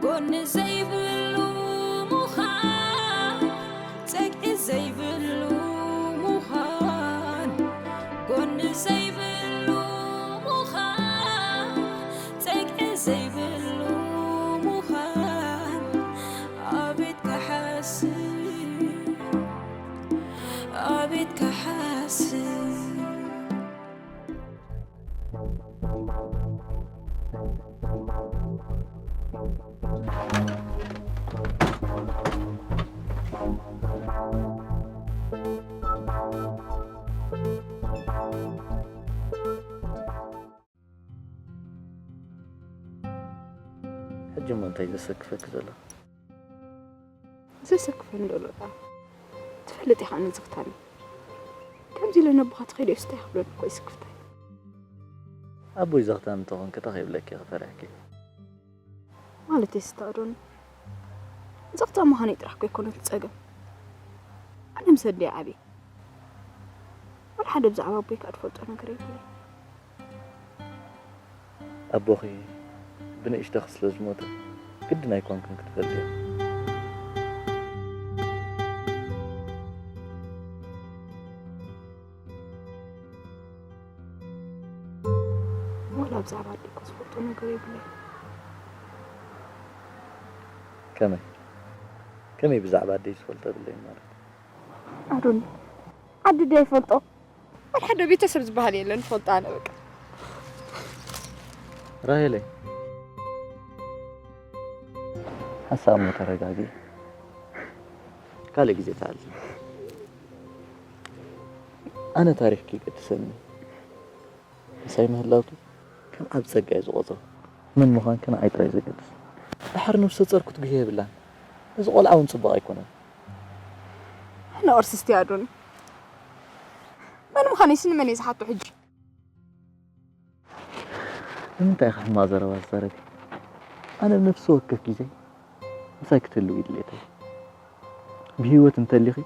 ጎኒ ዘይብሉ ምዃን፣ ጸግዒ ዘይብሉ ምዃን፣ ጎኒ ዘይብሉ ምዃን፣ ጸግዒ ዘይብሉ ምዃን፣ ኣቤት ክሓስብ፣ ኣቤት ክሓስብ። ሕጂ እሞ እንታይ ዘሰክፈኪ ዘሎ? ዘሰክፈኒ ዘሎ ደኣ ትፈልጥ ኢኻ፣ ንዝኽታኒ ከምዚ ኢለ ነቦኻ ተኸይደ ስታይ ክብለኒ እኮ ይስክፍታይ። ኣቦይ ዘኽታም እንተኾንኪ እንታይ ከይብለኪ ኢኺ ፈሪሕኪ? ማለተይ ስታ ኣዶኒ፣ ዘኽታም ምዃነይ ጥራሕ እኮ ኣይኮነን እቲ ጸገም። ኣነ ምስ ኣደይ ዓብየ። ወላ ሓደ ብዛዕባ ኣቦይ ከኣ ትፈልጦ ነገር የብለይ። ኣቦኺ ብንእሽቶኺ ስለ ዝሞተ ግድን ኣይኮንክን ክትፈልጥዮ። ዋላ ብዛዕባ ኣደይ እኮ ዝፈልጦ ነገር የብለይ። ከመይ? ከመይ ብዛዕባ ኣደይ ዝፈልጦ የብለይን ማለት? ኣዶኒ፣ ዓዲ ድያ ይፈልጦ? ዋላ ሓደ ቤተሰብ ዝበሃል የለን፣ ትፈልጦ ኣነ በቃ። ራሄለይ፣ ሓንሳእ እሞ ተረጋጊ። ካልእ ግዜ ተኣልሚ። ኣነ ታሪኽኪ ይገድሰኒ። ምሳይ ምህላውኪ ከም ዓቢ ጸጋ እየ ዝቖጽሮ። መን ምዃንኪ ንዓይ ጥራይ እዩ ዘገድስ። ደሓር ነብሰ ጾር ክትጉህዮ የብላን። እዚ ቆልዓ እውን ጽቡቕ ኣይኮነን። ኣነ ቅርስስቲ ኣዶኒ። መን ምዃነይስ ንመን እየ ዝሓቶ ሕጂ? ንምንታይ ኢኻ ሕማቕ ዘረባ ትዛረቢ? ኣነ ኣብ ነፍሲ ወከፍ ግዜ ምሳይ ክትህልዊ ድሌተይ። ብህይወት እንተሊኺ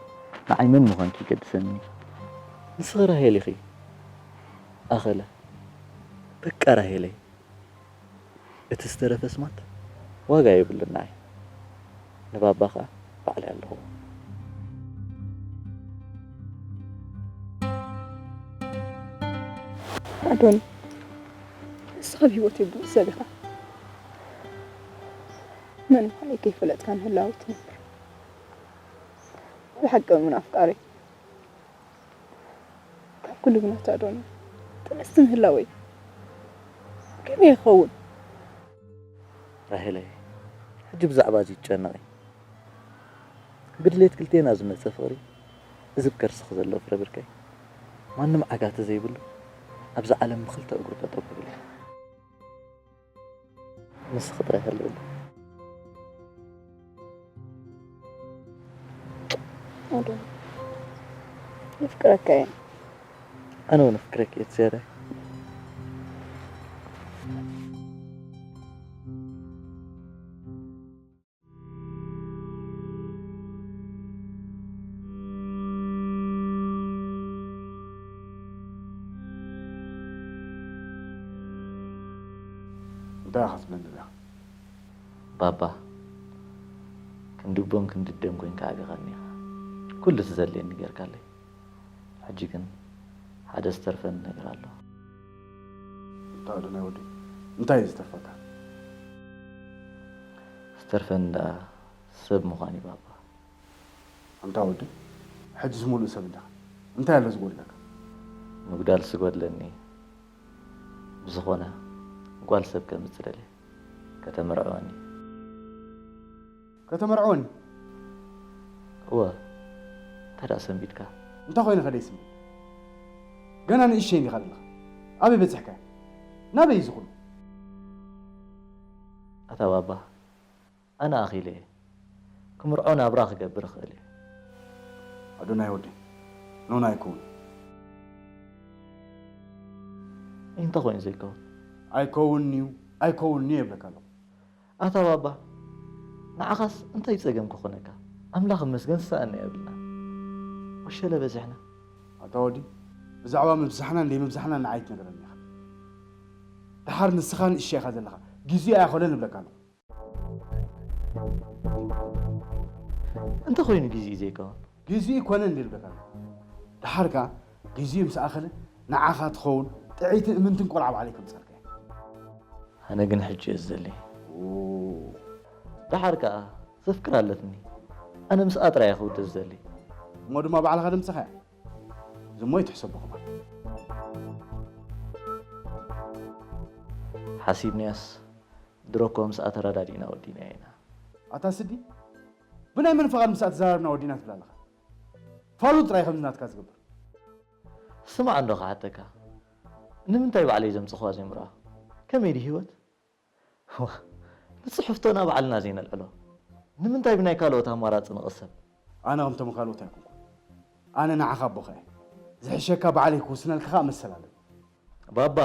ንዓይ መን ምዃንኪ ይገድሰኒ። ንስኺ ራሄል ኢኺ። ኣኸለ። በቃ ራሄለይ። እቲ ዝተረፈ ኣስማት ዋጋ የብሉን ንዓይ። ንባባ ኸኣ ባዕለይ ኣለኹዎ። ኣዶኒ፣ ንስኻ ኣብ ህይወተይ ብሉጽ ሰብ ኢኻ። መን ምዃነይ ከይፈለጥካ ንህላወይ ትነብር። ብሓቂ እውን ኣፍቃሪ። ካብ ኩሉ ግን ኣታ ኣዶኒ፣ ጥንስቲ ምህላወይ ከመይ ይኸውን? ራሄለይ፣ ሕጂ ብዛዕባ እዚ ትጨነቒ። ብድሌት ክልቴና ዝመጸ ፍቕሪ፣ እዚ ብከርስኺ ዘሎ ፍረ ብርከይ፣ ማንም ዓጋቲ ዘይብሉ፣ ኣብዛ ዓለም ብኽልተ እግሩ ጠጠው ክብል እዩ። ንስኺ ጥራይ ሃልውለይ። ኣዶኒ፣ የፍቅረካ እየ። ኣነ እውን ኣፍቅረኪ እየ ዝያዳ። እንታይ ኢኻ ትብለኒ ዘለኻ? ባባ፣ ክንዲ ኣቦን ክንዲ ኣደን ኮይንካ ኣዕቢኻኒ ኢኻ። ኩሉ እቲ ዘድልየኒ ጌርካለይ። ሕጂ ግን ሓደ ዝተርፈኒ ነገር ኣሎ። እንታይ ኣዶናይ ወደይ? እንታይ እዩ ዝተርፈካ? ዝተርፈኒ ደኣ ሰብ ምዃን እዩ ባባ። ኣንታ ወደይ፣ ሕጂስ ሙሉእ ሰብ እንዲኻ። እንታይ ኣሎ ዝጎድለካ? ምጉዳል ዝጎድለኒ። ብዝኾነ፣ ጓል ሰብ ከምጽእ ደልየ። ከተመርዕወኒ። ከተመርዕወኒ? እወ። እንታይ ደኣ ሰንቢድካ? እንታይ ኮይነ ከ ደይስንብድ? ገና ንእሽተይ እንዲኻ ዘለኻ። ኣበይ በጺሕካ? ናበይ እዩ ዝኹሉ? ኣታ ባባ፣ ኣነ ኣኺለ እየ። ክምርዖ ናብራ ክገብር እኽእል እየ። ኣዶናይ ወደይ፣ ኖና ኣይከውን። እንታይ ኮይኑ ዘይከውን? ኣይከውንን'ዩ፣ ኣይከውንን'ዩ የብለካ ኣለኹ። ኣታ ባባ፣ ንዓኻስ እንታይ ጸገም ክኾነካ? ኣምላኽ ይመስገን ዝሰኣነ የብልና። ወሸለ በዚሕና። ኣታ ወዲ፣ ብዛዕባ ምብዛሕናን ዘይምብዛሕናን ንዓይ ኣይትነግረኒ ኢኻ። ደሓር ንስኻ ንእሽቶ ኢኻ ዘለኻ። ግዜኡ ኣይኮነን እብለካ ኣለኹ። እንተኾይኑ ግዜኡ ዘይከውን። ግዜኡ ይኮነን እንዲ እብለካ ኣለኹ። ደሓር ከኣ ግዜኡ ምስ ኣኸለ ንዓኻ ትኸውን ጥዕይትን እምንትን ቆልዓ ባዕለይ ከምጸልካ እየ። ኣነ ግን ሕጂ እየ ዝደሊ። ደሓር ከኣ ዘፍቅር ኣለትኒ። ኣነ ምስኣ ጥራይ እየ ክውድእ ዝደሊ። እሞ ድማ ባዕልኻ ድምፅኻ እያ። ዝሞ ይትሕሰቦ ክባል። ሓሲብንያስ ድሮ እኮ ምስኣ ተረዳዲእና ወዲናዮ ኢና። ኣታ ስዲ ብናይ መን ፍቓድ ምስኣ ተዘራርብና ወዲና ትብል ኣለኻ? ፋሉጥ ጥራይ ከምዚ ናትካ ዝገብር። ስማዕ እንዶ ክሓተካ፣ ንምንታይ ባዕለይ ዘምፅኽዋ ዘይምርኣ? ከመይ ድዩ ህይወት? ዋ፣ ንፅሕፍቶና ባዕልና ዘይነልዕሎ ንምንታይ ብናይ ካልኦት ኣማራፂ ንቐሰብ? ኣነ ከምቶም ካልኦት ኣይኮንኩን። ኣነ ንዓኻ ኣቦኻ እየ። ዝሕሸካ ባዕለይ ክውስነልካ ከዓ መሰል ኣለኒ። ባባ፣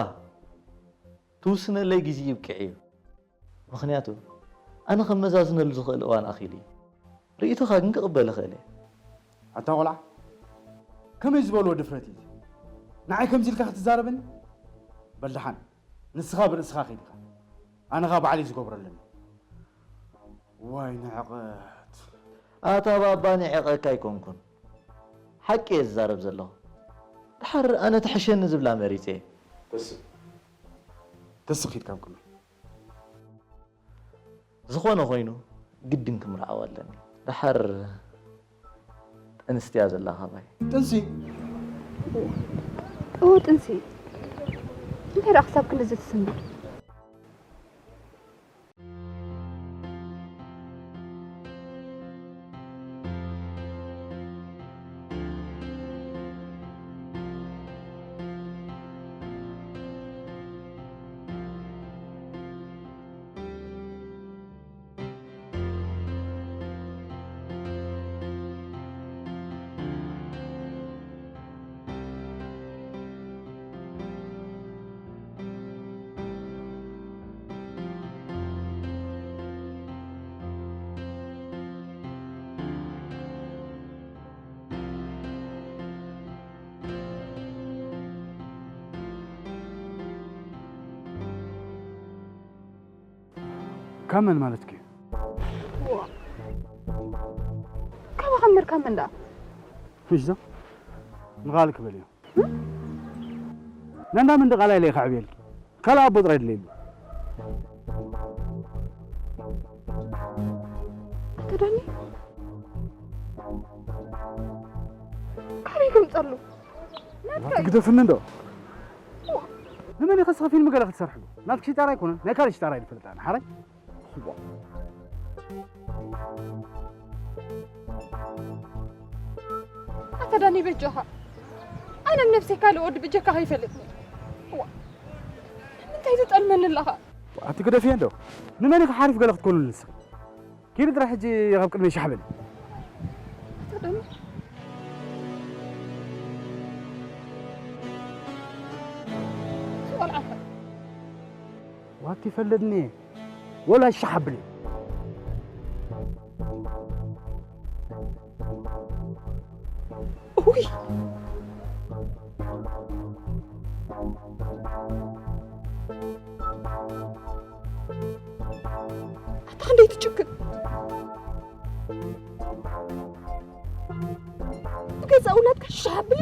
ትውስነለይ ግዜ ይብቅዕ እዩ። ምኽንያቱ ኣነ ከመዛዝነሉ ዝኽእል እዋን ኣኺሉ እዩ። ርእይቶኻ ግን ክቕበል እኽእል እየ። ኣታ ቆልዓ፣ ከመይ ዝበልዎ ድፍረት እዩ እዚ? ንዓይ ከምዚ ኢልካ ክትዛረበኒ? በል ደሓን፣ ንስኻ ብርእስኻ ከይድካ፣ ኣነ ኸኣ ባዕለይ ዝገብሮ ኣለኒ። ዋይ ንዕቐት። ኣታ ባባ ንዕቐካ ኣይኮንኩን። ሓቂ እየ ዝዛረብ ዘለኹ። ደሓር ኣነ ትሕሸኒ ዝብላ መሪጸ እየ። ተስእ። ተስእ ኪድ ካብ ቅድመይ። ዝኾነ ኮይኑ ግድን ክምርዓው ኣለኒ። ደሓር ጥንስቲ እያ ዘላ ካባይ። ጥንሲ? እወ ጥንሲ። እንታይ ደኣ ክሳብ ክንድዚ ትስምዕ? ካብ መን ማለትኪ? ዋ። ካባኻ እምበር ካብ መን ደኣ? ምሽ ዶ? ንቓል ክበል እዩ። ነንዳ ምንዲ ቓላይ ለይ ከዕብየልኪ። ካልእ ኣቦ ጥራይ ድለይሉ። ኣቶ ዳኒ? ካበይ ከምጸሉ? ናትካ እዩ። ትግደፍኒ እንዶ። ንመን ኢኸ እስኺ ፊልም ገለ ክትሰርሕሉ? ናትኪ ሽጣራ ኣይኮነን፣ ናይ ካልእ ሽጣራ እዩ ዝፈልጥ ኣነ፣ ሓራይ? እዋ። ኣታ ዳኒ በጃኻ። ኣነ ንነብሰይ ካልእ ወዲ ብጀካ ከይፈልጥኒ። እዋ። ንምንታይ ትጠልመኒ ኣለኻ? ኣቲ ግደፍዮ እንዶ። ንመን ኢኺ ሓሪፍ ገለ ክትኮኑሉ ንስኺ? ኪዲ ጥራሕ ሕጂ ካብ ቅድመይ ሻሕ በሊ። ኣታ ዳኒ። ቆልዓኻ። ዋቲ ፈለድኒ። ወላ ሻሕ ኣብሊ። ውይ። ኣታ ክንደይ ትጭክን። ብገዛ ውላድካ ሻሕ ኣብሊ።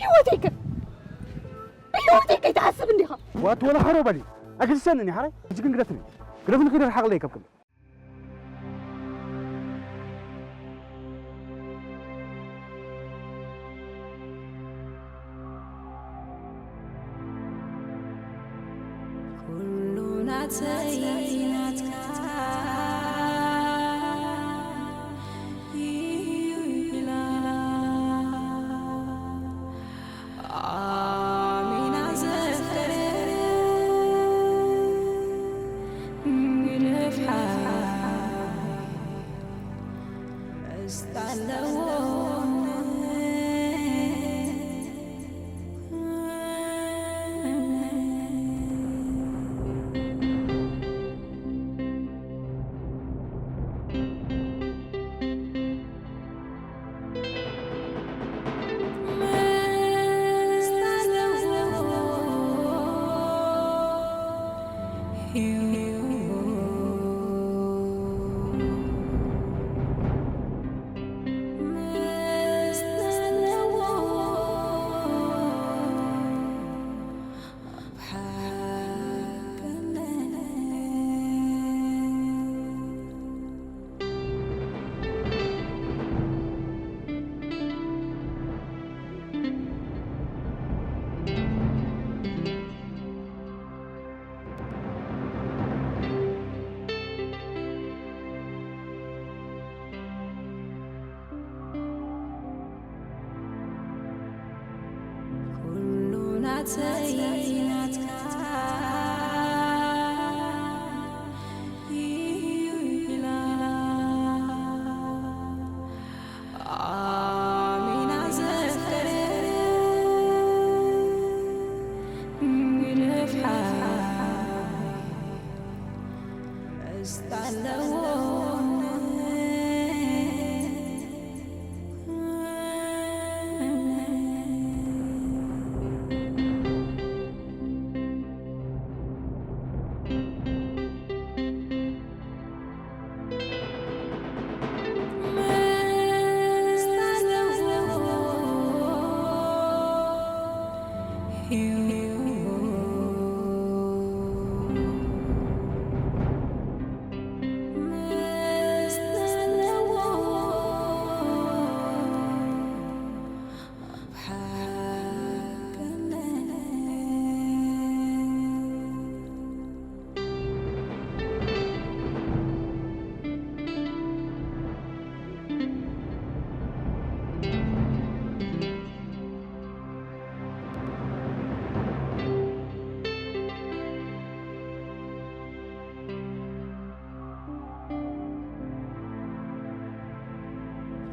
ህይወተይ ከ ብህይወተይ ከይትሓስብ እንዲኻ። ዋት ወላ ሓሮ በሊ። ኣግድሰኒ እኒ ሓራይ። ሕጂ ግን ግደፍኒ። ግደፍኒ ኪደ ርሓቕለይ ካብ ቅድሚ። ኩሉ ናተይ ናትካ እዩ ኢላ ኣሚና ዘፍቀረ ግደፍ ሓይ መስጣ ኣለዎ እምነት። ናተይ ናትካ እዩ ኢላ ኣሚና ዘፍቀረ ግደፍ ሓይ መስጣ ኣለዎ እምነት።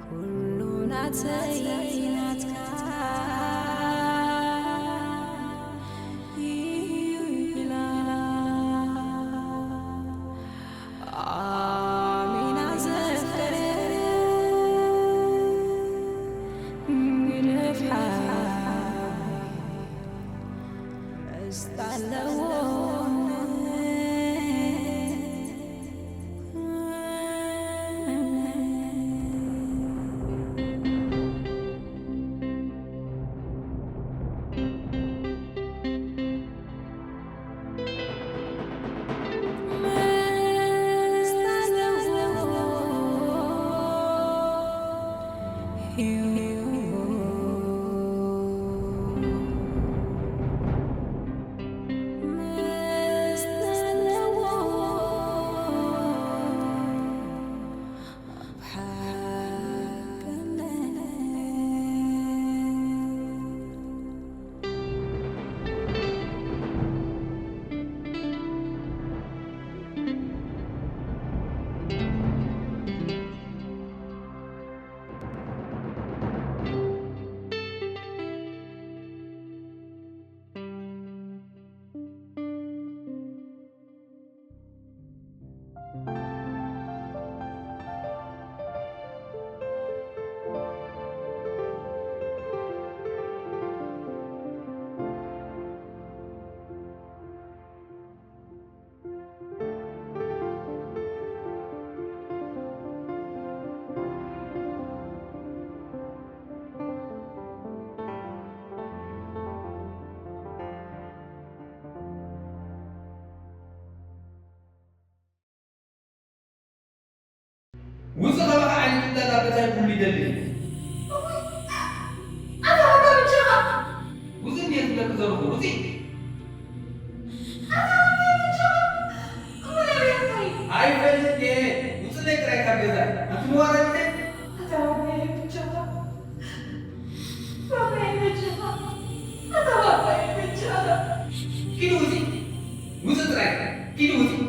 ኩሉ ናተይ ናትካ እዩ ኢላ ኣሚና ዘፍቀረ ግደፍ ሓይ መስጣ ኣለዎ እምነት። ውጽእ ካባኻ ዓይኒ ጥላላ በታይ ኩሉ ይደሊ። እዋይ፣ ኣታ ባባ በጃኻ። ውጽእ እንድየ ዝብለኪ ዘለኹ፣ ውጽእ። ኣታ ባባ በጃኻ። እሞ ነቢያታይ? ኣይፈልጥን እየ። ውጽለይ ጥራይ ካብ ገዛ። ኣንቲ መዋረድተይ። ኣታ ባባ በጃኻ። ባባ በጃኻ። ኣታ ባባ በጃኻ። ኪዲ ውጽእ። ውጽእ ጥራይ። ኪዲ ውጽእ።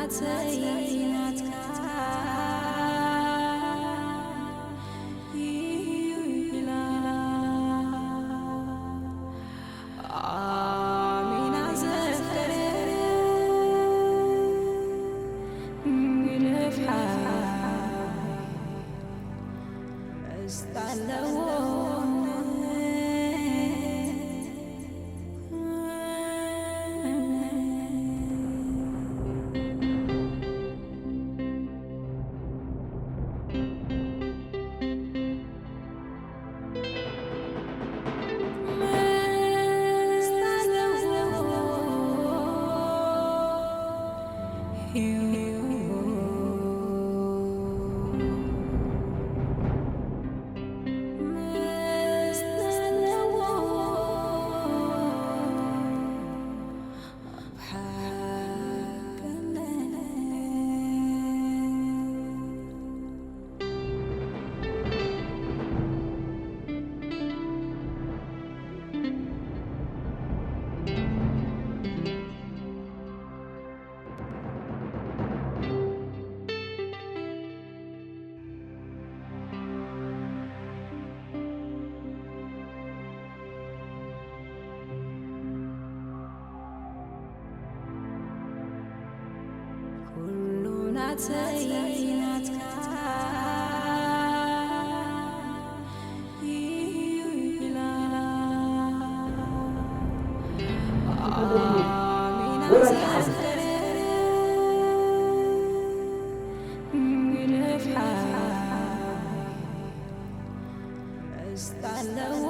ናተይ ናትካ እዩ ኢላ ኣሚና ዘፍቀረ ግደፍ ሓይ መስጣ ኣለዎ። ኩሉ ናተይ ናትካ እዩ ኢላ ኣሚና ዘፍቀረ ግደፍ ሓይ መስጣ ኣለዎ።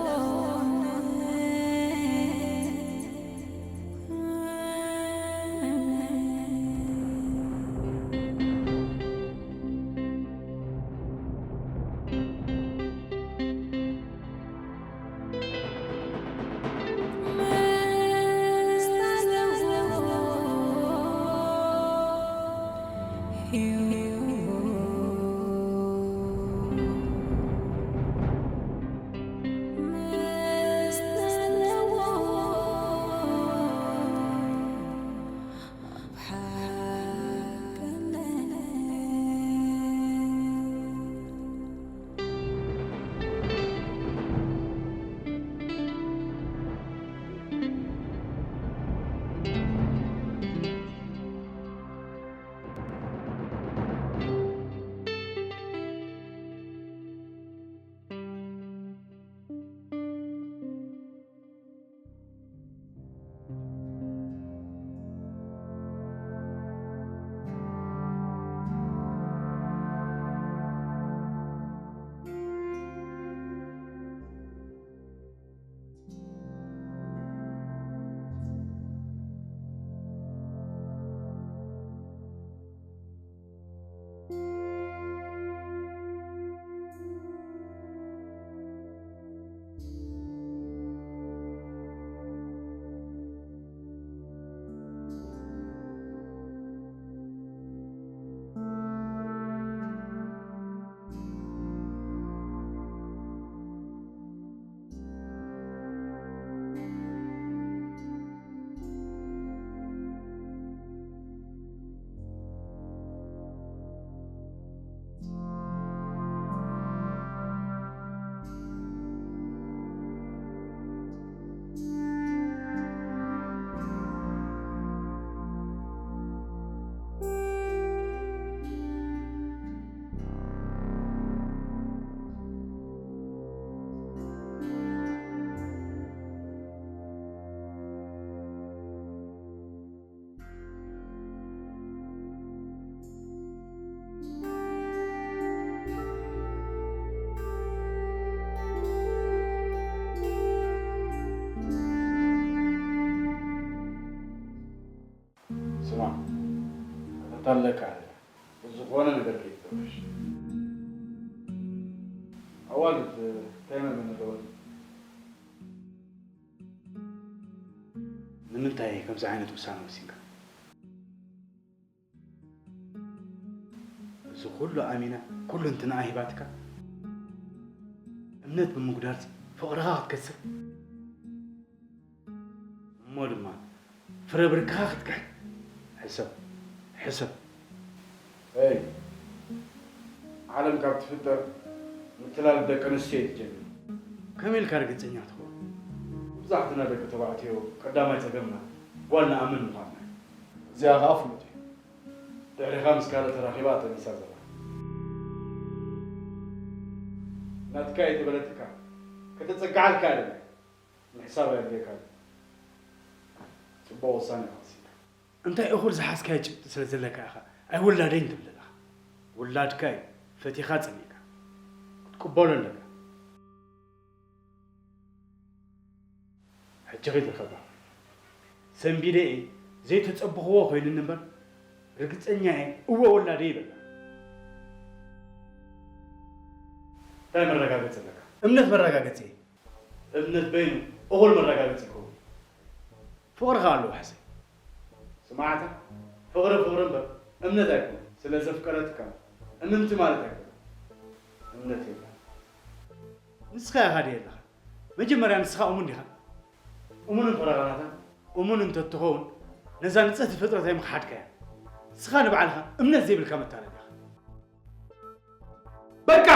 ስማዕ፣ እታ ኣለካ እያ። ዝኾነ ነገር ከይትረብሽ። ኣዋልድ እንታይ መመን ኣለወን? ንምንታይ ከምዚ ዓይነት ውሳነ ወሲንካ? እዚ ኩሉ ኣሚና፣ ኩሉ እንትንኣ ሂባትካ፣ እምነት ብምጉዳል ፍቕርኻ ክትከስር? እሞ ድማ ፍረ ብርክኻ ክትክሕድ? ሕሰብ፣ ሕሰብ። እይ፣ ዓለም ካብ ትፍጠር ምትላል ደቂ ኣንስትዮ እዩ ትጀምር። ከመይ ኢልካ ርግጸኛ ትኸውን? መብዛሕትና ደቂ ተባዕትዮ ቀዳማይ ጸገምና ጓል ንኣምን ምዃንና እዩ። እዚኣ ኸኣ ፍሉጥ እዩ። ድሕሪኻ ምስ ካልእ ተራኺባ ጠኒሳ ዘላ። ናትካ እየ ተበለትካ፣ ከተጸግዓልካ ኣይደለይ። ምሕሳብ ኣየድልየካን እዩ። ጽቡቕ ውሳነ ኢኻ ወሲድካ። እንታይ እኹል ዝሓዝካዮ ጭብጢ ስለ ዘለካ ኢኻ ኣይውላደይን ትብል ዘለኻ? ውላድካ እዩ፣ ፈቲኻ ጸሊእካ ክትቅበሎ ኣለካ። ሕጂ ኺድ ርኸባ። ሰንቢደ እየ፣ ዘይተጸበኽዎ ኮይኑኒ እምበር፣ ርግጸኛ እየ፣ እወ ውላደይ ይበላ። እንታይ መረጋገጺ ኣለካ? እምነት መረጋገጺ እየ። እምነት በይኑ እኹል መረጋገጺ ይኸውን። ፍቕሪ ኸኣ ኣለዎ ሕሰይ። ስማዕታ፣ ፍቕሪ ፍቕሪ እምበር እምነት ኣይኮነን። ስለ ዘፍቀረትካ እምንቲ ማለት ኣይኮነን። እምነት የብላን። ንስኻ ኢኻ ድየ ኣለኻ? መጀመርያ ንስኻ እሙን ዲኻ? እሙንን ፈረቓ ናታ እሙን እንተትኸውን ነዛ ንጽህቲ ፍጥረት ኣይምኽሓድካያ። ንስኻ ንባዕልኻ እምነት ዘይብልካ መታለል ኢኻ። በቃ!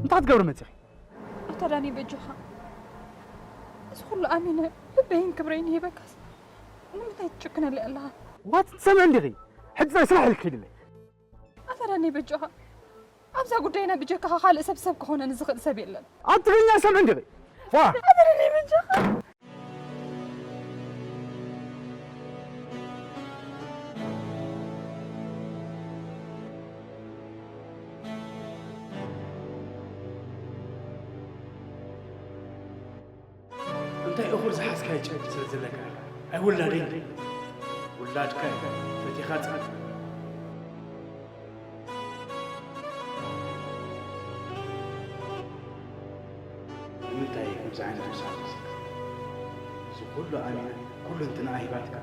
እንታይ ክትገብሪ መጺኺ? ኣታ ዳኒ በጆኻ፣ እዚ ኩሉ ኣሚነ ልበይን ክብረይን ሂበካስ ንምንታይ ትጭክነለይ ኣለኻ? ዋት ትሰምዕ እንዲኺ? ሕጂ ናይ ስራሕ ኢልኪ ኪድለይ። ኣታ ዳኒ በጆኻ፣ ኣብዛ ጉዳይና ብጀካኻ ካልእ ሰብ ሰብ ክኾነኒ ዝኽእል ሰብ የለን። ኣብ ትግርኛ ሰምዕ እንዲኺ? ዋ! ኣታ ዳኒ በጆኻ። እንታይ እኹል ዝሓዝካዮ ጨርቂ ስለ ዘለካ ኢኻ። ኣይውላደይ እንዲ። ውላድካ እዩ። ፈቲኻ ጽናሕ። ንምንታይ ከምዚ ዓይነት ውሳነ ወሲድካ? እዚ ኩሉ ኣሚና፣ ኩሉ እንትንኣ ሂባትካ።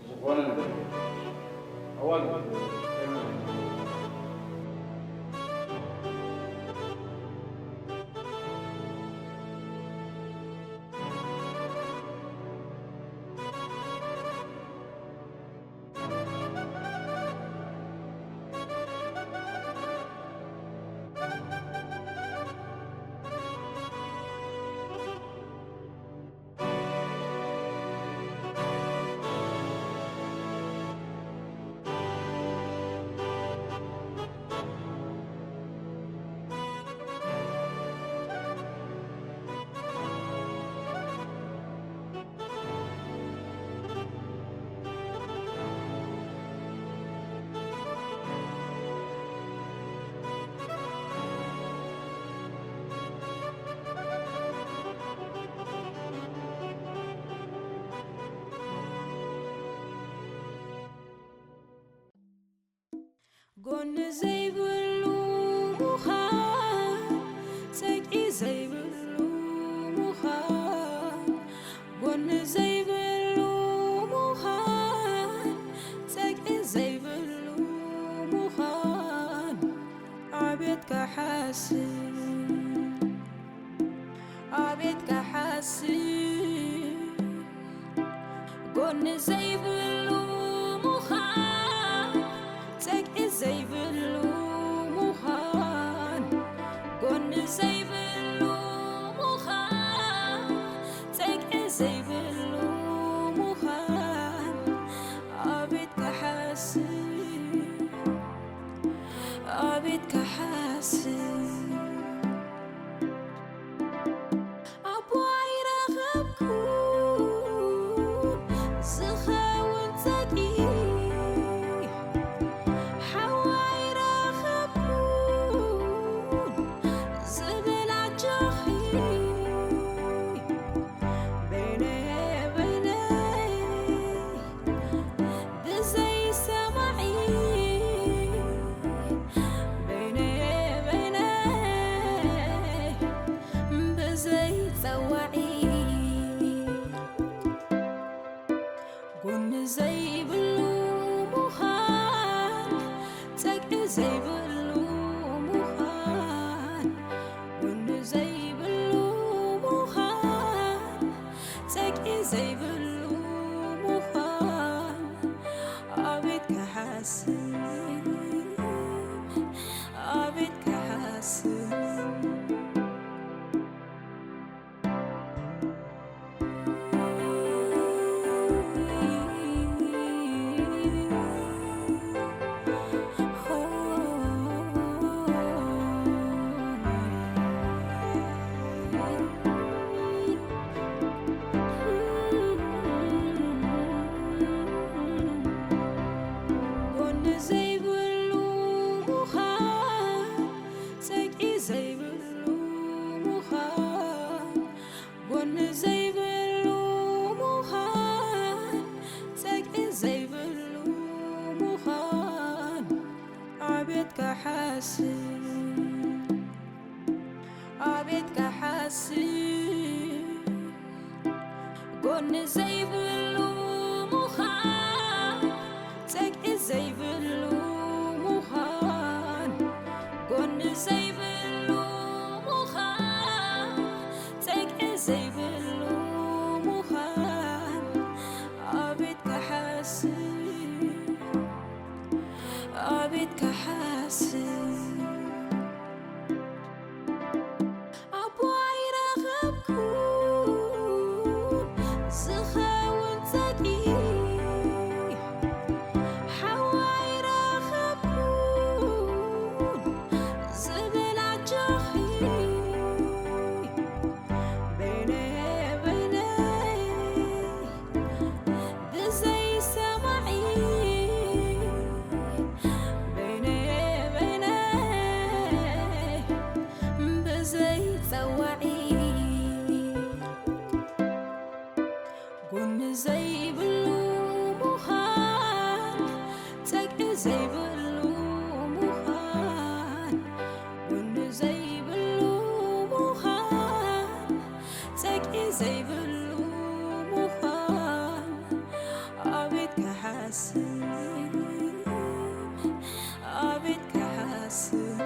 ዝኾነ ነገር የለን። ኣዋልድ ከመይ ጎኒ ዘይብሉ ምዃን፣ ጸግዒ ዘይብሉ ምዃን፣ ጎኒ ዘይብሉ ምዃን፣ ጸግዒ ዘይብሉ ምዃን፣ ኣቤት ክሓስብ። ኣቤት ክሓስብ፣ ጎኒ ዘይብሉ ምዃን፣ ጸግዒ ዘይብሉ ኣቤት ክሓስብ ኣቦ ኣይረኸብኩን ዝኸውን ጸግዒ ሓዋ ኣይረኸብኩን ዝብል ኣጆኺ በይነይ በይነይ ብዘይ ሰማዒ በይነይ በይነይ ብዘይ ጸዋዒ ጎኒ ዘይብሉ ምዃን ጸግዒ ዘይብሉ ምዃን ጎኒ ዘይብሉ ምዃን ጸግዒ ዘይብሉ ምዃን ኣቤት ክሓስብ ኣቤት ክሓስብ ጎኒ ዘይብሉ ምዃን ጸግዒ ዘይብሉ ምዃን ጎኒ ዘይብሉ ምዃን ጸግዒ ዘይብሉ ምዃን ኣቤት ክሓስብ ኣቤት ክሓስብ ጎኒ ዘይብሉ ምዃን ጸግዒ ዘይብሉ ምዃን ጎኒ ዘይብሉ ምዃን ጸግዒ ዘይብሉ ምዃን ኣቤት ክሓስብ ኣቤት ክሓስብ ኣቦ ኣይረኸብኩን ዝኸውን ጸግዒ ሓዋ ኣይረኸብኩን ዝብል ኣጆኺ በይነይ በይነይ ብዘይ ሰማዒ በይነይ በይነይ ብዘይ ጸዋዒ ጎኒ ዘይብሉ ምዃን ጸግዒ ዘይብሉ ምዃን ጎኒ ዘይብሉ ምዃን ጸግዒ ዘይብሉ ምዃን ኣቤት ክሓስብ ኣቤት ክሓስብ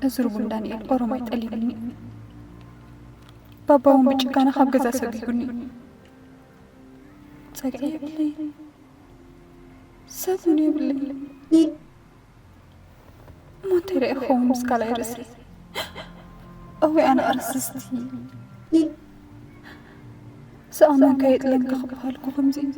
እዚ ርቡን ዳንኤል ኦሮማይ ጠሊቡኒ እዩ። ባባ እውን ብጭካነ ካብ ገዛ ሰጒጉኒ እዩ። ጸግዒ የብለይን። ሰብ እውን የብለይን። እሞ እንታይ ደኣ ክኸውን ምስ ካልኣይ ርእሰይ? እወ ኣነ ቅርስስቲ። ስኣመንካ የጥለምካ ክበሃል እኮ ከምዚ እዩ።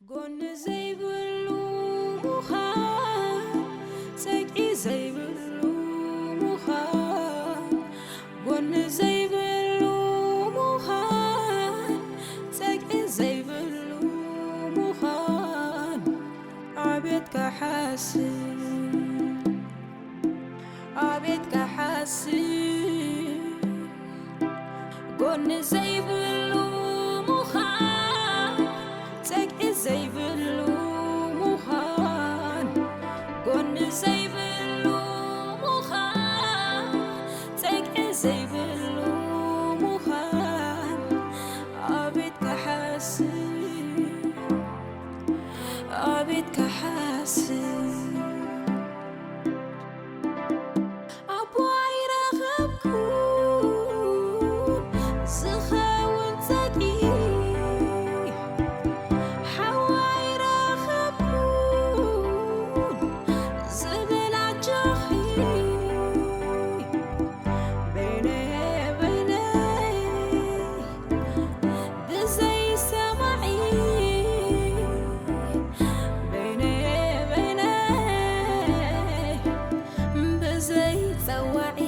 ጎኒ ዘይብሉ ምዃን፣ ጸግዒ ዘይብሉ ምዃን፣ ጎኒ ዘይብሉ ምዃን፣ ጸግዒ ዘይብሉ ምዃን፣ ኣቤት ክሓስብ፣ ኣቤት ክሓስብ፣ ጎኒ ዘይብሉ ምዃን፣ ጸግዒ ዘይብሉ ምዃን፣ ጎኒ ዘይብሉ ምዃን፣ ጸግዒ ዘይብሉ ምዃን፣ ኣቤት ክሓስብ፣ ኣቤት ክሓስብ። ኣቦ ኣይረኸብኩን ዝኸውን ጸግዒ፣ ሓው ኣይረኸብኩን ዝብል ኣጆኺ፣ በይነይ በይነይ ብዘይ ሰማዒ፣ በይነይ በይነይ ብዘይ ጸዋዒ።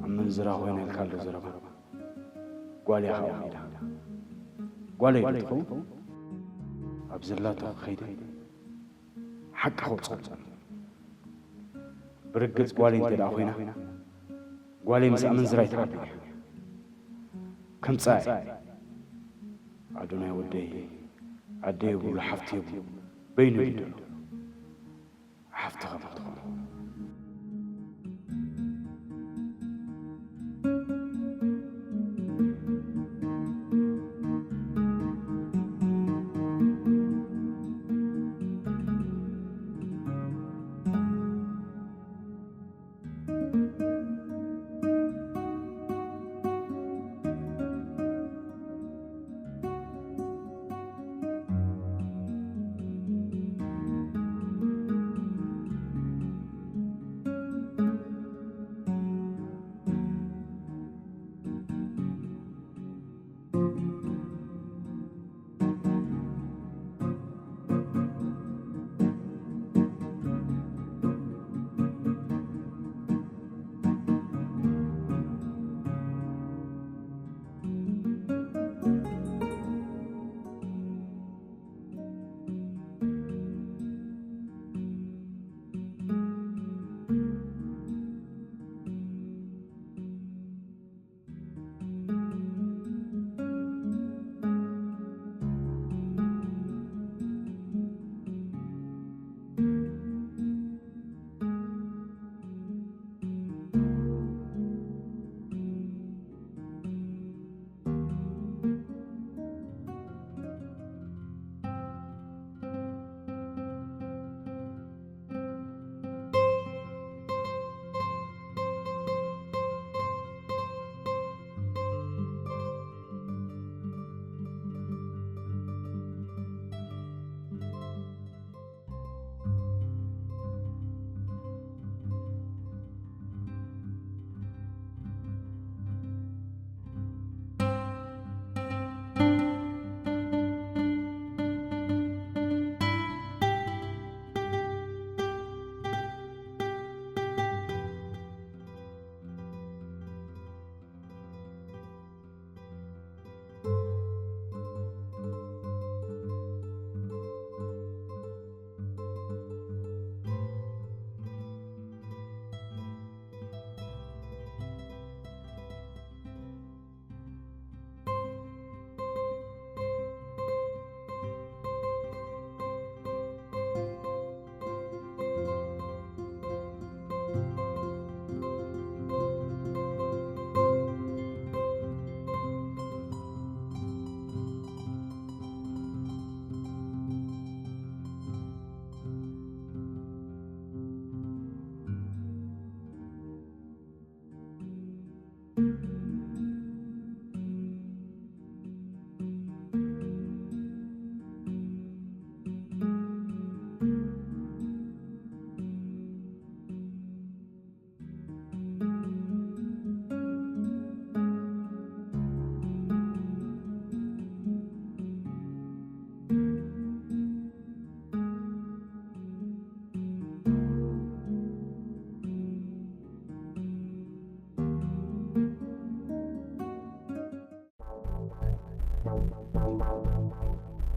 ኣብ መንዝራ ኮይና ኢልካ ኣሎ ዘረባ። ጓል እያ ካብኦም ኢላ። ጓለይ ዶ ትኸውን? ኣብ ዘላቶ ክኸይደ ሓቂ ከውፅእ። ብርግፅ ጓለይ እንተ ደኣ ኮይና፣ ጓለይ ምስ ኣመንዝራ ኣይትዓቢ እያ። ከምፅኣ እየ። ኣዶናይ ወደይ፣ ኣደ የብሉ፣ ሓፍቲ የብሉ፣ በይኑ እዩ ዘሎ። ሓፍቲ ከም ትኾኑ።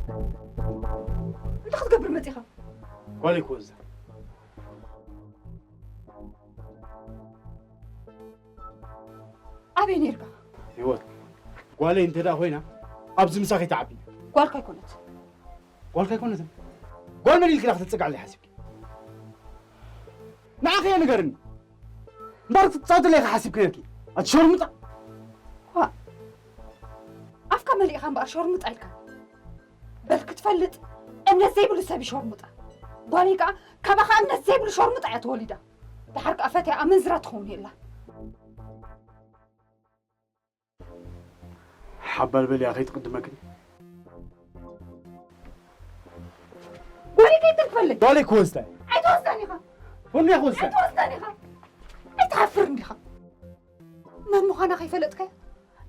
እንታይ ክትገብር መጺኻ? ጓለይ ክወስዳ። ኣበይ ነርካ? ህይወት፣ ጓለይ እንተ ደኣ ኮይና፣ ኣብዚ ምሳኺ ትዓቢ። ጓልካ ኣይኮነት። ጓልካ ኣይኮነትን? ጓል መን ኢልኪ ዳ ክትጽግዓለይ ሓሲብኪ? ንዓኺ እየ ንገርኒ። እምበር ክትጻወትለይ ኢኻ ሓሲብኪ ነርኪ። ኣቲ ሸርሙጣ። ዋ፣ ኣፍካ መሊእኻ እምበኣር ሸርሙጣ ኢልካ። በል ክትፈልጥ እምነት ዘይብሉ ሰብ እዩ ሸርሙጣ። ጓለይ ከኣ ካባኻ እምነት ዘይብሉ ሸርሙጣ እያ ተወሊዳ። ደሓር ከኣ ፈትያ ኣመንዝራ ትኸውን የላ። ሓባል በልያ ከይትቕድመክን። ጓለይ ከይትንክፈለይ። ጓለይ ክወስዳ እየ። ኣይትወስዳን ኢኻ። ወንድያ ክወስዳ። ኣይትወስዳን ኢኻ። ኣይትሓፍርን ዲኻ? መን ምዃና ከይፈለጥካያ?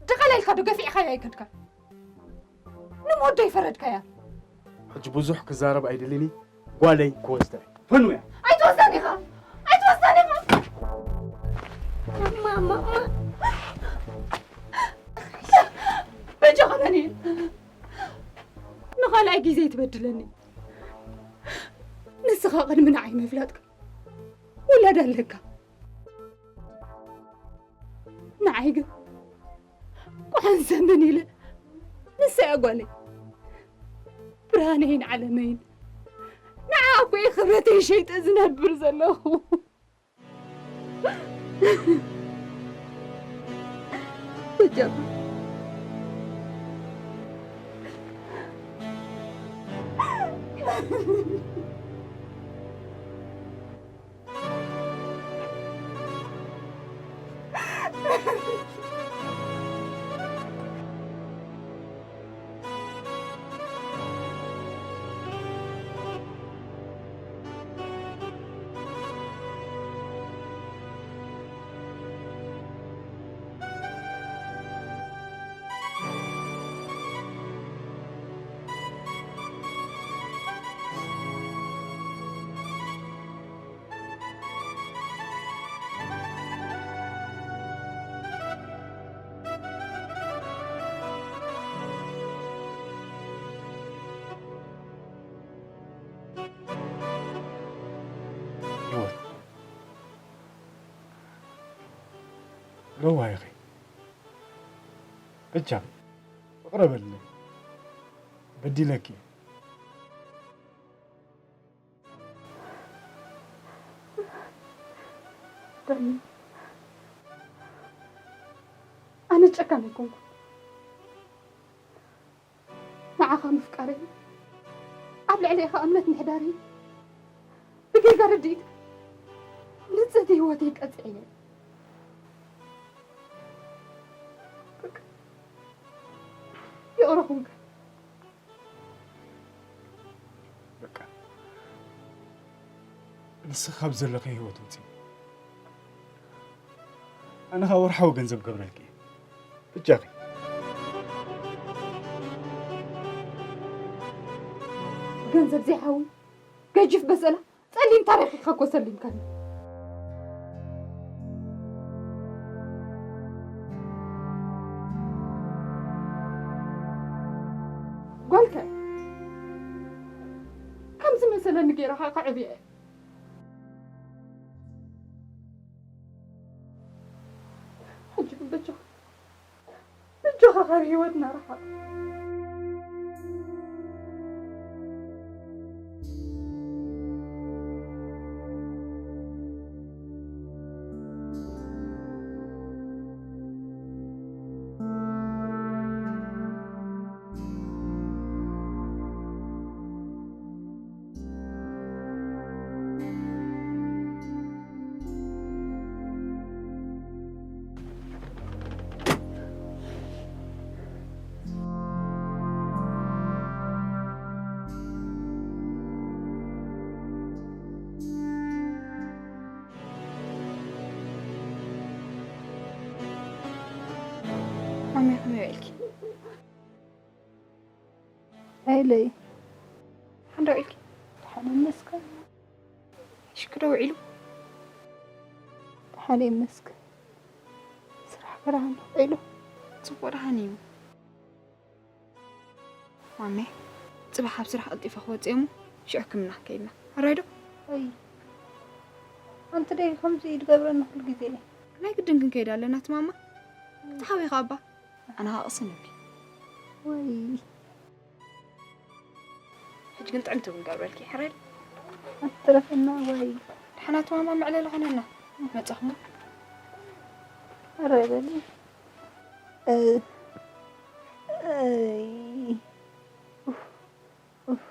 ድቐላ ኢልካ ዶ ገፊዕካያ ኣይከድካን? ንሞት ዶ ኣይፈረድካያ? ሕጂ ብዙሕ ክዛረብ ኣይደልን እየ። ጓለይ ክወስዳ እየ። ፈንውያ። ኣይትወስዳን ኢኻ። ኣይትወስዳን ኢኻ። ማማ፣ ማማ። በጃኻ ዳንኤል። ንኻልኣይ ግዜ ኣይትበድለኒ። ንስኻ ቅድሚ ንዓይ ምፍላጥካ ውላድ ኣለካ። ንዓይ ግን ቁሕን ሰምን ኢለ ንሳ እያ ጓለይ። ብርሃነይን ዓለመይን። ንዓ እኮ እየ ክብረተይ ሸይጠ ዝነብር ዘለኹ። በጃኻ። ህይወት፣ ለዋህ ኢኺ። በጃኺ፣ ይቕረ በልለይ። በዲለኪ እየ። ዳኒ፣ ኣነ ጨካን ኣይኮንኩን። ንዓኻ ምፍቃረይ፣ ኣብ ልዕሌኻ እምነት ምሕዳረይ፣ ብጌጋ ርድኢት ብልጽቲ ህይወተይ ቀጺዐ እየ። በቃ፣ ይቕረ ኩንካ። በቃ፣ ንስኺ ካብ ዘለኺ ህይወት ውፅኢ። ኣነ ኸዓ ወርሓዊ ገንዘብ ገብረልኪ እየ። ብጃኺ። ገንዘብ ዘይሓዊ ገጅፍ በሰላ ጸሊም ታሪኽ ኢኻ እኮ ሰሊምካኒ። ጓልከ ከምዚ መሰለኒ ገይረ ኸዓ ከዕብየ እየ። ሕጂ ግን በጃኻ፣ በጃኻ ካብ ህይወትና ርሓቕ። ማሚ፣ ከመይ ውዒልኪ? ኣይለይ። ሓንዳ ውዒልኪ? ደሓን ይመስገን። ሽክ ዶ ውዒሉ? ደሓን ይመስገን። ስራሕ በረኻ እንዶ ውዒሉ? ጽቡቕ ደሓን እዩ። ማሜ፣ ጽባሕ ኣብ ስራሕ ቀልጢፈ ክወጽእ እየ እሞ ሽዑ ሕክምና ክንከይድ ኢና። ሕራይ ዶ? ወይ ኣንቲ ደይ ከምዚ እዩ ዝገብረኒ ኩሉ ግዜ። ናይ ግድን ክንከይድ ኣለና እቲ ማማ። ተሓዊኻ እባ። ኣነ ኸኣ ቅስን እብል። ወይ ሕጂ ግን ጥዕምቲ ክንገብረልኪ። ሕራይ ዶ? ኣትረፈና ወይ። ደሓና እቲ ማማ መዕለሊ ኾነና። መጻኹም። ሕራይ በሊ። እ፣ እይ። ኡፍ፣ ኡፍ።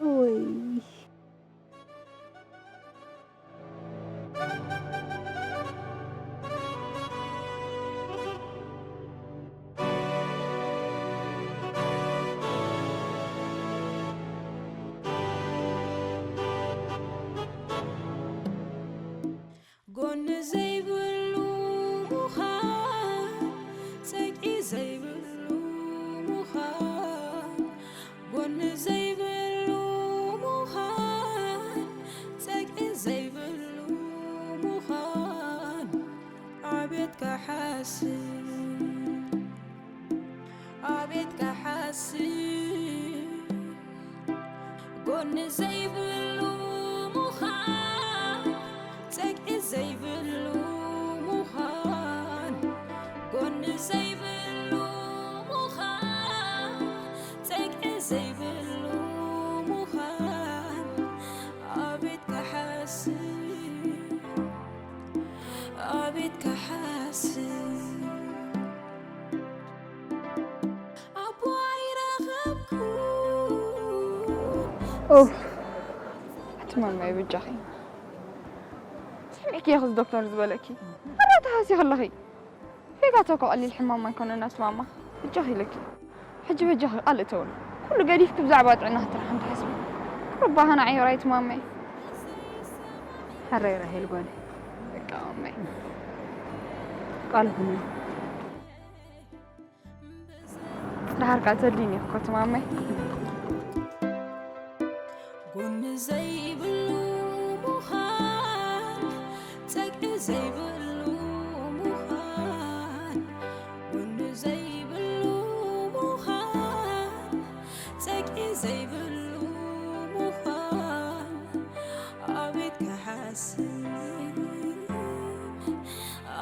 ወይ። ጎኒ ዘይብሉ ምዃን፣ ጸግዒ ዘይብሉ ምዃን፣ ጎኒ ዘይብሉ ምዃን፣ ጸግዒ ዘይብሉ ምዃን፣ ኣቤት ክሓስብ፣ ኣቤት ክሓስብ፣ ጎኒ ዘይብሉ ምዃን፣ ጸግዒ ዘይብሉ ምዃን፣ ጎኒ ዘይብሉ ምዃን፣ ጸግዒ ዘይብሉ ምዃን፣ ኣቤት ክሓስብ፣ ኣቤት ክሓስብ። ኣቦ ኣይረኸብኩ። ኡፍ፣ ኣቲ ማማይ በጃኺ። ሰሚዕኪ ኢኺ እዚ ዶክተር ዝበለኪ። ኣረ ተሃሲ ከለኺ። ፌጋቶ እኮ ቀሊል ሕማም ኣይኮነን ኣቲ ማማ። በጃኺ ኢለኪ። ሕጂ በጃኺ ቃል እተውሉ። ኩሉ ገዲፍኪ ብዛዕባ ጥዕና ክትረሓ እንተሓስቢ። ቁሩብ ባህና ዕዮር ኣቲ ማማይ። ሕራይ ራሄል ጓለይ። በቃ ማማይ። ቃል ኩኒ። ደሓር ከኣ ተድልይኒ እኮ እቲ ማማይ። ጎኒ ዘይብሉ ምዃን፣ ጸግዒ ዘይብሉ ምዃን፣ ጎኒ ዘይብሉ ምዃን፣ ጸግዒ ዘይብሉ ምዃን፣ ኣቤት ክሓስብ፣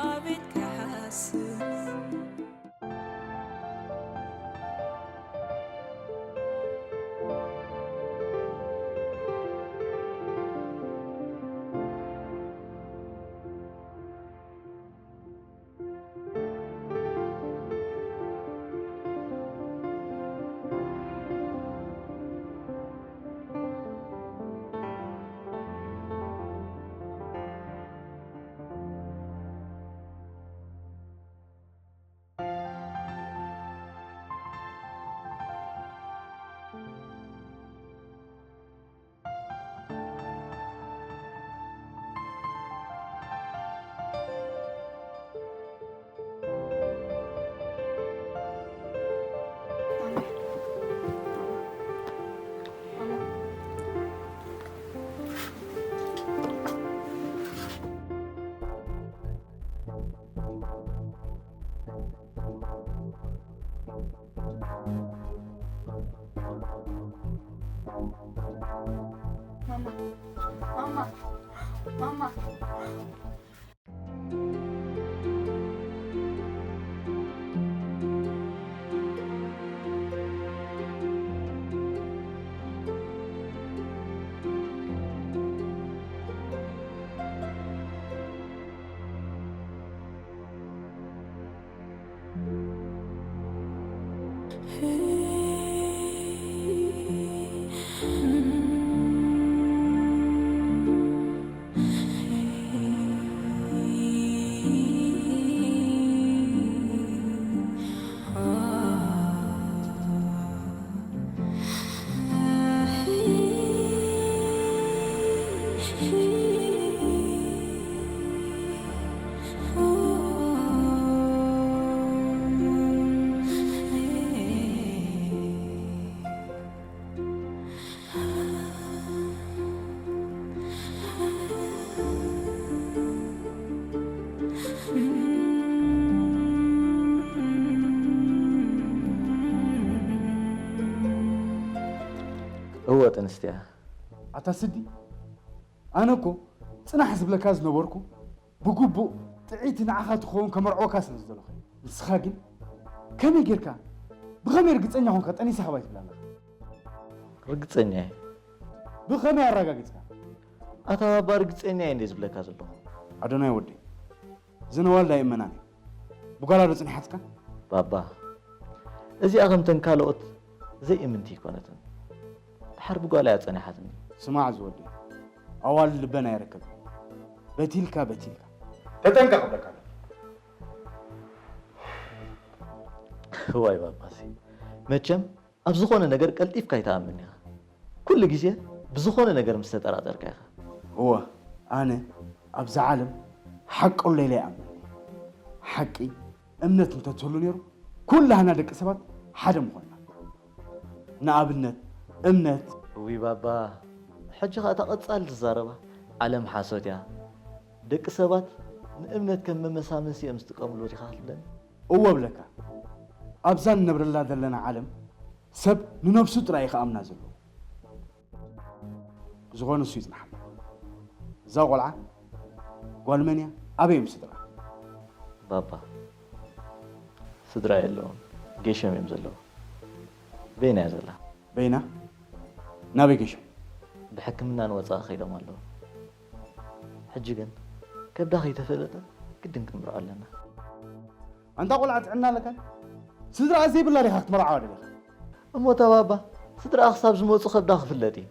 ኣቤት ክሓስብ። ማማ፣ ማማ፣ ማማ። ጥንስቲ እያ። ኣታ ስዲ፣ ኣነ እኮ ጽናሕ ዝብለካ ዝነበርኩ ብግቡእ ጥዕይቲ ንዓኻ ትኸውን ከመርዕወካ ስለ ዝደለኹ እየ። ንስኻ ግን ከመይ ጌርካ፣ ብኸመይ ርግጸኛ ኾንካ ጠኒሳ ኸባይ ትብል ኣለኻ? ርግጸኛ እየ። ብኸመይ ኣረጋጊጽካ? ኣታ ባባ ርግጸኛ እየ እንደ ዝብለካ ዘለኹ። ኣዶናይ ወደይ፣ ዝነዋልድ ኣይእመናን እዩ። ብጓላ ዶ ጽኒሓትካ? ባባ፣ እዚኣ ከምተን ካልኦት ዘይእምንቲ ኣይኮነትን። ድሓር ብጓላ እያ ጸኒሓትኒ። ስማዕ ዝወደይ፣ ኣዋልድ ልበን ኣይረከብን። በቲልካ፣ በቲልካ። ተጠንቀቕ እብለካ ኣለኹ። እዋይ ባባሲ፣ መቸም ኣብ ዝኾነ ነገር ቀልጢፍካ ኣይትኣምን ኢኻ። ኩሉ ግዜ ብዝኾነ ነገር ምስ ተጠራጠርካ ኢኻ። እወ፣ ኣነ ኣብዛ ዓለም ሓቀሎ ኢለ ይኣምን። ሓቂ፣ እምነት እንተትህሉ ነይሩ፣ ኩላህና ደቂ ሰባት ሓደ ምኾንና። ንኣብነት፣ እምነት። እዊ ባባ፣ ሕጂ ኸኣ እታ ቀጻሊ ትዛረባ ዓለም ሓሶት እያ። ደቂ ሰባት ንእምነት ከም መመሳመሲ እዮም ዝጥቀምሉ ዲኻ ትብለኒ? እወ እብለካ፣ ኣብዛ ንነብረላ ዘለና ዓለም ሰብ ንነብሱ ጥራይ እዩ ክኣምና ዘለዎ። ብዝኾነ እሱ ይጽናሕ። እዛ ቆልዓ ጓል መን እያ? ኣበይ እዮም ስድራ? ባባ፣ ስድራ የለውን፣ ጌሾም እዮም ዘለዉ። በይና እያ ዘላ። በይና? ናበይ ጌሾም? ብሕክምና ንወጻኢ ከይዶም ኣለዉ። ሕጂ ግን ከብዳ ከይተፈለጠ ግድን ክንምርዖ ኣለና። ኣንታ ቆልዓ ጥዕና ኣለካ? ስድራ ዘይብላ ዲኻ ክትመርዓዋ ደሊኻ? እሞ እታ ባባ፣ ስድራኣ ክሳብ ዝመጹ ከብዳ ክፍለጥ እዩ።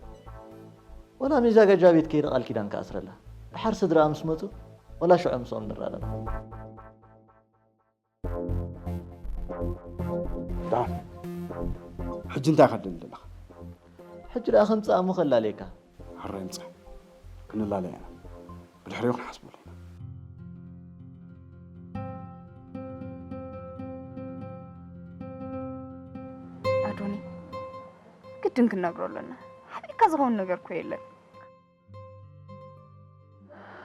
ወላ መዛጋጃ ቤት ከይደ ቃል ኪዳን ክኣስረላ። ድሓር ስድራኣ ምስ መጹ፣ ወላ ሽዑ ምስኦም ንራረብ። ደሓን። ሕጂ እንታይ ኢኻ ትደሊ ዘለኻ? ሕጂ ደኣ ከምጽኣ እሞ ከላለየካ። ሕራይ ምጻእ። ክንላለያ ኢና። ብድሕሪኡ ክንሓስበሉ ኢና። ኣዶኒ፣ ግድን ክንነግሮ ኣለና። ሓቢርካ ዝኸውን ነገር እኮ የለን።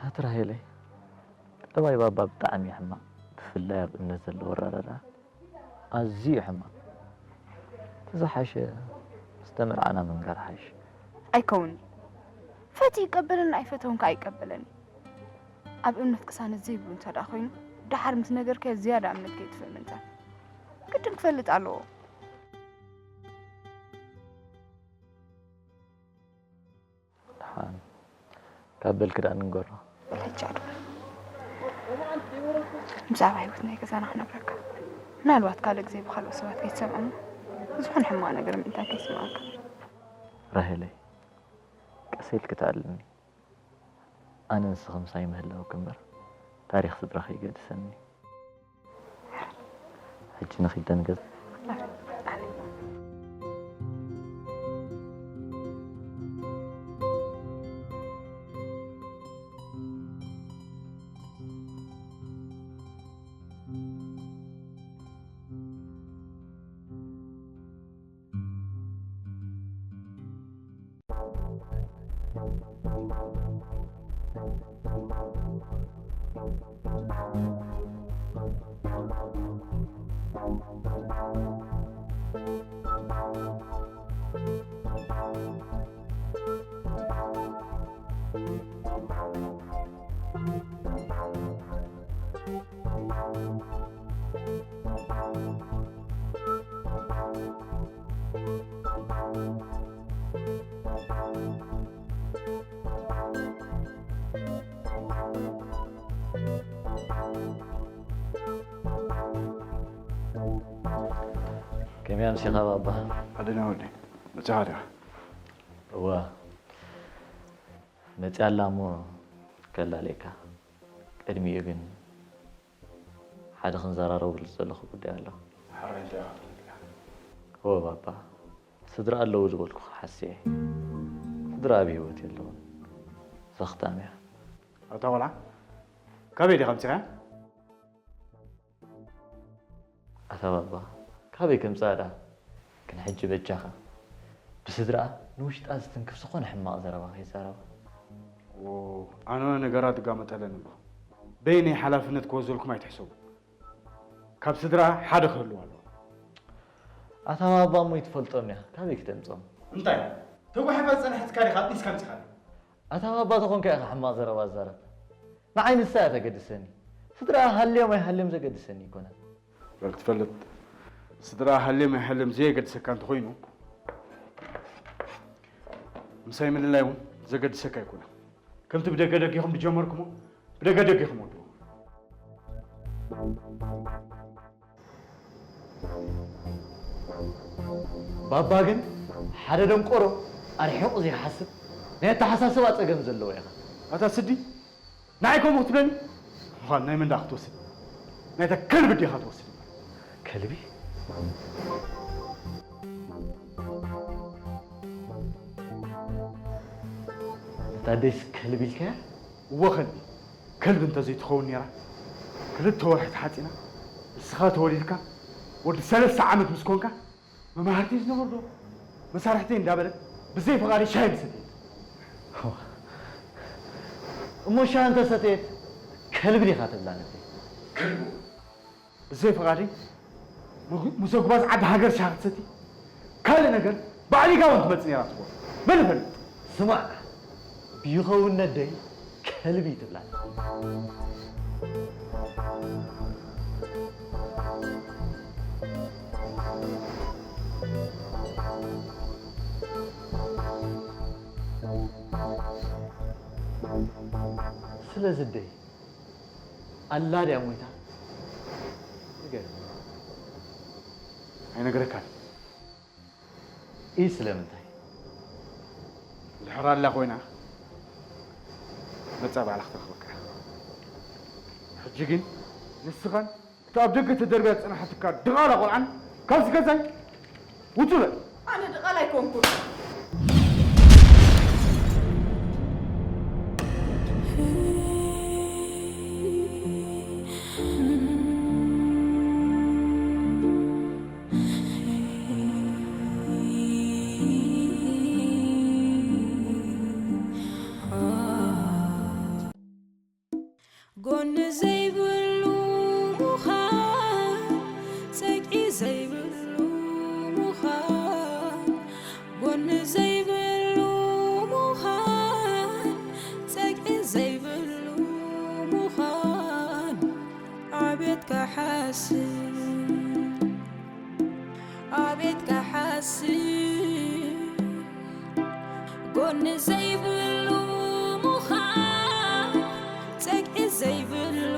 ኣቲ ራሄለይ፣ ጠባይ ባባ ብጣዕሚ እዩ ሕማቕ፣ ብፍላይ ኣብ እምነት ዘለዎ ኣረዳድኣ ኣዝዩ እዩ ሕማቕ። እቲ ዝሓሸ ምስ ተመርዓና ምንጋር ሓይሽ። ኣይከውን'ዩ። ፈትዩ ይቀበለኒ፣ ኣይፈተውን ከኣ ኣይቀበለኒ። ኣብ እምነት ቅሳነት ዘይብሉ እንተ ደኣ ኮይኑ፣ ደሓር ምስ ነገርካዮ ዝያዳ እምነት ከይጥፍእ ምእንታን። ግድን ክፈልጥ ኣለዎ። ደሓን ካብ በልኪ ደኣ ንንገሮ። ሕጂ ኣዶናይ፣ ብዛዕባ ህይወት ናይ ገዛና ክነግረካ። ምናልባት ካልእ ግዜ ብኻልኦት ሰባት ከይትሰምዖ እሞ፣ ዝኾነ ሕማቕ ነገር ምእንታን ከይስምዓካ። ራሄለይ፣ ቀስ ኢልኪ ተኣልኒ። ኣነ ንስኺ ምሳይ ምህላውኪ እምበር፣ ታሪኽ ስድራኺ ይገድሰኒ። ሕጂ ንኺድ ደንገጽ። ከመይ ኣምሲኻ ባባ? ኣደና ወደይ፣ መጺኻ ዲኻ? እወ፣ መጺኣ ኣላ እሞ ከላለየካ። ቅድሚኡ ግን ሓደ ክንዘራረበሉ ዝደለኹ ጉዳይ ኣሎ። ሕራይ እንታይ ኢኻ ትብል ዘለኻ? እወ ባባ፣ ስድራ ኣለዉ ዝበልኩኻ ሓስየ። ስድራ ኣብ ህይወት የለዉን። ዘኽታም እያ። ኣታ ቆልዓ፣ ካበይ ዲኻ ኣምጺኻያ? ኣታ ባባ፣ ካበይ ከምጽኣ ደኣ? ግን ሕጂ በጃኻ፣ ብስድራኣ ንውሽጣ ዝትንክፍ ዝኾነ ሕማቕ ዘረባ ከይዛረባ። ኦ፣ ኣነ ነገራት ይጋመጠለን ኣሎ። በይነይ ሓላፍነት ክወስደልኩም ኣይትሕሰቡ። ካብ ስድራኣ ሓደ ክህልዋ ኣለዎ። ኣታ ባባ እሞ ኣይትፈልጦም ኢኻ፣ ካበይ ክተምጾም? እንታይ? ተጓሒፋ ዝጸንሐት ካሊኻ ኣጥኒስካ ኣምጺኻለይ። ኣታ ባባ ተኾንካ ኢኻ ሕማቕ ዘረባ ዝዛረብ። ንዓይ ንሳ እያ ተገድሰኒ። ስድራ ሃልዮም ኣይሃልዮም ዘገድሰኒ ኣይኮነን። በል ትፈልጥ፣ ስድራ ሃልዮም ኣይሃልዮም ዘየገድሰካ እንተኾይኑ፣ ምሳይ ምልላይ እውን ዘገድሰካ ኣይኮነን። ከምቲ ብደገ ደጊኹም ዝጀመርኩሞ፣ ብደገ ደጊኹም ወድዎ። ባባ ግን ሓደ ደንቆሮ ኣርሒቑ ዘይሓስብ ናይ ኣተሓሳስባ ጸገም ዘለዎ ኢኻ። ኣታ ስዲ፣ ንዓይ ከምኡ ክትብለኒ? እኳ ናይ መን ደኣ ክትወስድ? ናይታ ከልቢ ዲኻ ትወስድ? ከልቢ? እታ ደስ ከልቢ ኢልካያ? እወ ከልቢ። ከልቢ እንተዘይትኸውን ነይራ፣ ክልተ ወርሒ ተሓጺና፣ ንስኻ ተወሊድካ፣ ወዲ ሰለስተ ዓመት ምስ ኮንካ፣ መማህርተይ ዝነበሩ ዶ መሳርሕተይ እንዳበለት ብዘይ ፍቓደይ ሻሂ ምሰተየት። እሞ ሻሂ እንተሰተየት ከልቢ ዲኻ ትብላ ነተይ? ከልቢ። ብዘይ ፍቓደይ ምጉ-፣ ምሰ ጉባዝ ዓዲ ሃገር ሻሂ ክትሰቲ ካልእ ነገር ባዕሊጋ እውን ትመጽእ ነይራ ትኾን። መን ይፈልጥ? ስማዕ፣ ብይኸውን ነደይ ከልቢ ትብላ። ስለዚ ደይ ኣላ ድያ ሞይታ? ንገር። ኣይነግረካን። ኢይ ስለምንታይ? ድሕር ኣላ ኮይና መጻ ባዕላ ክትረኽበካ እያ። ሕጂ ግን ንስኻን እታ ኣብ ደገ ተደርብያ ዝጸናሓትካ ድቓላ ቆልዓን ካብዚ ገዛይ ውጹ በል። ኣነ ድቓላ ኣይኮንኩን። ጎኒ ዘይብሉ ምዃን፣ ጸግዒ ዘይብሉ ምዃን፣ ጎኒ ዘይብሉ ምዃን፣ ጸግዒ ዘይብሉ ምዃን፣ ኣቤት ክሓስብ፣ ኣቤት ክሓስብ። ጎኒ ዘይብሉ ምዃን፣ ጸግዒ ዘይብሉ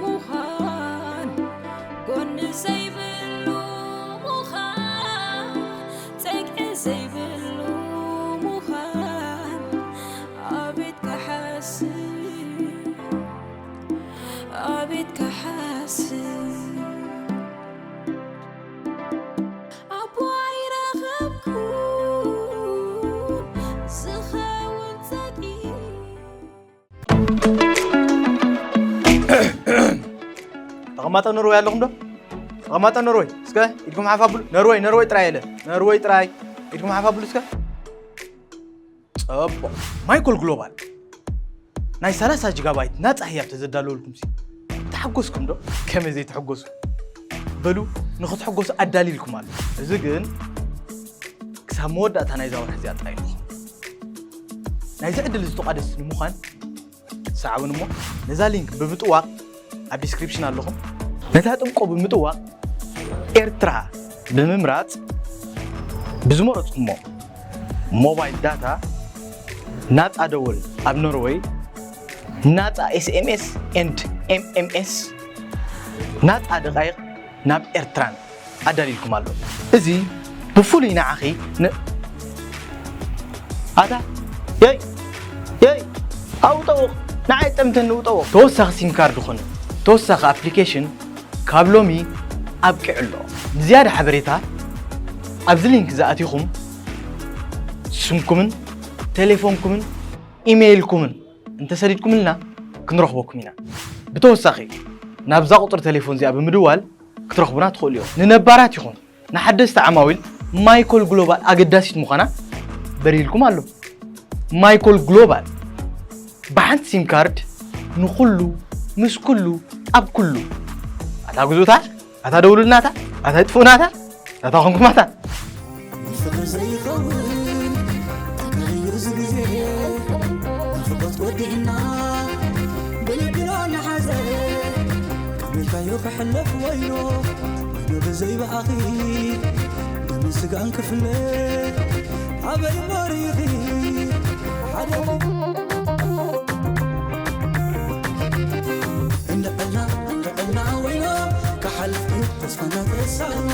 ምዃን፣ ጎኒ ዘይብሉ ምዃን፣ ጸግዒ ዘይብሉ ምዃን፣ ኣቤት ክሓስብ፣ ኣቤት ክሓስብ። ኣቦ ኣይረኸብኩን ዝኸውን ጸግዒ። ተቐማጦ ኖርወይ ኣለኹም ዶ? ተቐማጦ ኖርወይ፣ እስከ ኢድኩም ሓፍ ኣብሉ። ኖርወይ፣ ኖርወይ ጥራይ የለ። ኖርወይ ጥራይ። ኢድኩም ሓፍ ኣብሉ እስከ። ጸቡቕ። ማይኮል ግሎባል ናይ ሰላሳ ጂጋባይት ናጻ ህያብ ተዘዳለወልኩም ሲ ተሓጎስኩም ዶ? ከመይ ዘይትሕጎሱ? በሉ ንኽትሕጎሱ ኣዳሊልኩም ኣሎ። እዚ ግን ክሳብ መወዳእታ ናይዛ ወርሒ እዚኣ ጥራይ ኢኹም። ናይዚ ዕድል እዚ ተቋደስቲ ንምዃን ሰዓቡን እሞ ነዛ ሊንክ ብምጥዋቕ ኣብ ዲስክሪፕሽን ኣለኹም። ነታ ጥንቆ ብምጥዋቕ ኤርትራ ብምምራጽ ብዝመረጽኩሞ ሞባይል ዳታ ናጻ ደወል ኣብ ኖርወይ፣ ናጻ ኤስኤምኤስ ኤንድ ኤምኤምኤስ፣ ናጻ ደቃይቕ ናብ ኤርትራን ኣዳሊልኩም ኣሎ። እዚ ብፍሉይ ንዓኺ ን-፣ ኣታ፣ የይ፣ የይ፣ ኣብኡ ጠውቕ፣ ንዓይ ጠምተኒ፣ ውጠውቕ። ተወሳኺ ሲም ካርድ ኾነ ተወሳኺ ኣፕሊኬሽን ካብ ሎሚ ኣብቂዑ ኣሎ። ንዝያዳ ሓበሬታ ኣብዚ ሊንክ ዝኣቲኹም ስምኩምን ቴሌፎንኩምን ኢሜይልኩምን እንተሰዲድኩምልና ክንረኽበኩም ኢና። ብተወሳኺ ናብዛ ቁጽሪ ቴሌፎን እዚኣ ብምድዋል ክትረኽቡና ትኽእሉ ኢኹም። ንነባራት ይኹን ንሓደስቲ ዓማዊል ማይኮል ግሎባል ኣገዳሲት ምዃና በሪህልኩም ኣሎ። ማይኮል ግሎባል ብሓንቲ ሲም ካርድ ንኹሉ፣ ምስ ኩሉ፣ ኣብ ኩሉ። ኣታ ግዙእታ፣ ኣታ ደውሉልናታ፣ ኣታ ይጥፍኡናታ፣ ኣታ ኾንኩማታ። ፍቕሪ ዘይኸውን ኢልካዮ ክሕለፍ ወይኖ፣ ወይኖ ብዘይ ብኣኺ፣ ደምን ስጋን ክፍለ ኣበይ እሞ ርኢኺ? ሓደ እንዕልና፣ እንዕልና ወይኖ፣ ክሓልፍ እዩ ተስፋና ተሳርኖ።